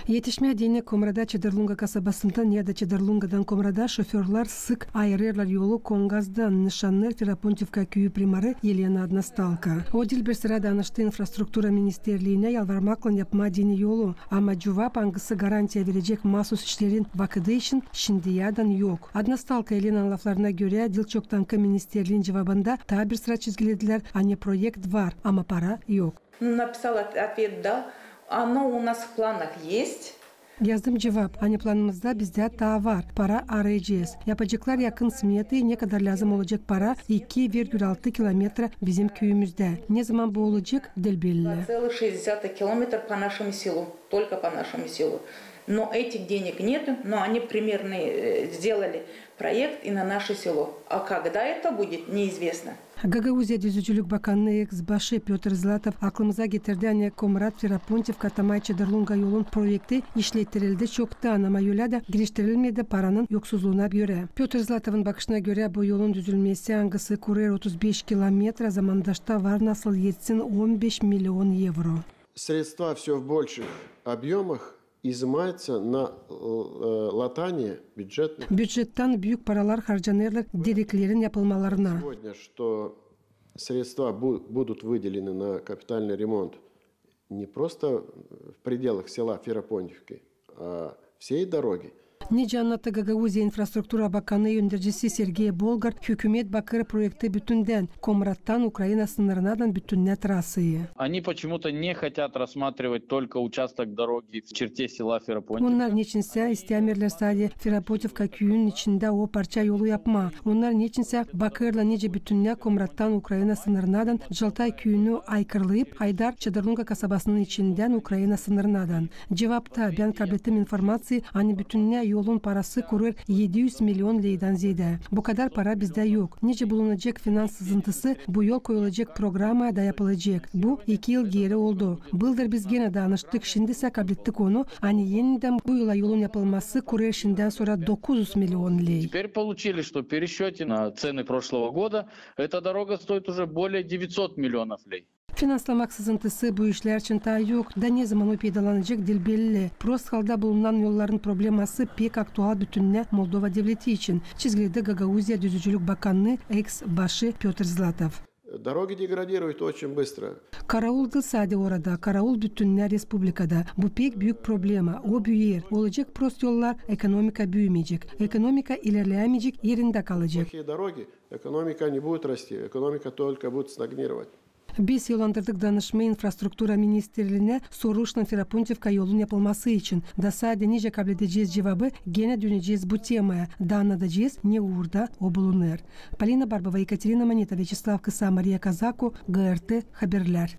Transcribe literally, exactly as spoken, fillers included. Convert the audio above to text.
Etişmää deyni Komrada Çadırlunga kasabasından ya da Çadırlungadan Komrada şoförlar sık ayırêrlar yolu Kongazdan, nışannêêr Ferapontivka küüyü primarı Elena Adnastalka. O diil bir sıra danıştı infrastruktura ministerliinä yalvarmaklan yapmaa deyni yolu, ama cuvap, angısı garantiya verecek maasuz işlerin vakıdı için, şindiyädän yok. Adnastalka Elenanın laflarına görä, diil çoktankı ministerliin cuvabında taa bir sıra çizgiledilär, ani proekt var, ama para yok. Написал от-, ответ, да, оно у нас в планах есть. Yazdım cuvap, ani planımızda bizdä taa var, para arayacez. Yapaceklar yakın smetayı, ne kadar lääzım olacek para iki virgül altı kilometra bizim küüyümüzdä. Ne zaman bu olacek, diil belli. Два целых шесть десятых километра по нашему селу, только по нашему селу. Но этих денег нету, но они примерно, э, сделали проект и на наше село. А когда это будет, неизвестно. Gagauziya düzücülük bakanı eks başı Pötr Zlatov aklımıza getirdi, ani Komrat Ferapontivka Tamay Çadırlunga yolun proekti işlettirildi çoktan, ama ölä dä giriştirilmedi paranın yoksuzluuna görä. Pötr Zlatovun bakışına görä, bu yolun düzülmesi, angısı kurêr otuz beş kilometra, zamandaşta var nasıl etsin on beş milion evro. Средства всё в больших объёмах изымаются на, э, латание бюджетных. Bücettän büük paralar harcanêrlar direklerin yapılmalarına. Сегодня, что средства бу-, будут выделены на капитальный ремонт не просто в пределах села Ферапонтовки, а всей дороги. Nicä annattı Gagauziya infrastruktura bakanı öndercisi Sergey Bolgar, hükümet bakêr proekti bütündän, Komrattan Ukraina sınırınadan bütünnä trassayı. Они почему-то не хотят рассматривать только участок дороги в черте села Ферапонтовка. Onnar neçinsä istämeerlär sade Ferapontivka küüyünün içindä o parça yolu yapmaa. Onnar neçinsä bakêrlar nicä bütünnä Komrattan Ukraina sınırınadan Caltay küüyünü aykırlayıp, aydar Çadırlunga kasabasının içindän Ukraina sınırınadan. Cuvapta bän kablettim informaţiyayı, ani bütünnä yolun parası kurêr edi üz milion leydän zeedä. Bu kadar para bizdä yok. Nicä bulunacek finans sızıntısı, bu yol koyulacek programaya da yapılacek. Bu iki yıl geeri oldu. Bıldır biz genä danıştık, şindisä kablettik onu, ani enidän bu yıla yolun yapılması kurêr şindän sora dokuz üz milion ley. Теперь получили, что в пересчёте на цены прошлого года эта дорога стоит уже более девятьсот миллионов лей. Finanslamak sızıntısı bu işlär için taa yok, da ne zaman o peydalanacek, diil belli. Prost halda bulunan yolların probleması pek aktual bütünnä Moldova devleti için, çizgiledi Gagauziya düzücülük bakanı eks başı Pötr Zlatov. Дороги деградируют очень быстро. Karaul diil sade orada, karaul bütünnä respublikada. Bu pek büük problema, o büüyer. Olacek prost yollar, ekonomika büümeyecek. Ekonomika ilerlämeyecek, erindä kalacek. Плохие дороги, экономика не будет расти, экономика только будет стагнировать. Biz yollandırdık danışmayı infrastruktura ministerliinä soruşlan Ferapontivka yolun yapılması için. Da sade nicä kabledecez cuvabı, genä dönecez bu temaya, da annadacez, ne uurda o bulunêr. Polina Barbova, Ekaterina Moneta, Vyaçeslav Kısa, Mariya Kazaku, GRT Haberlär.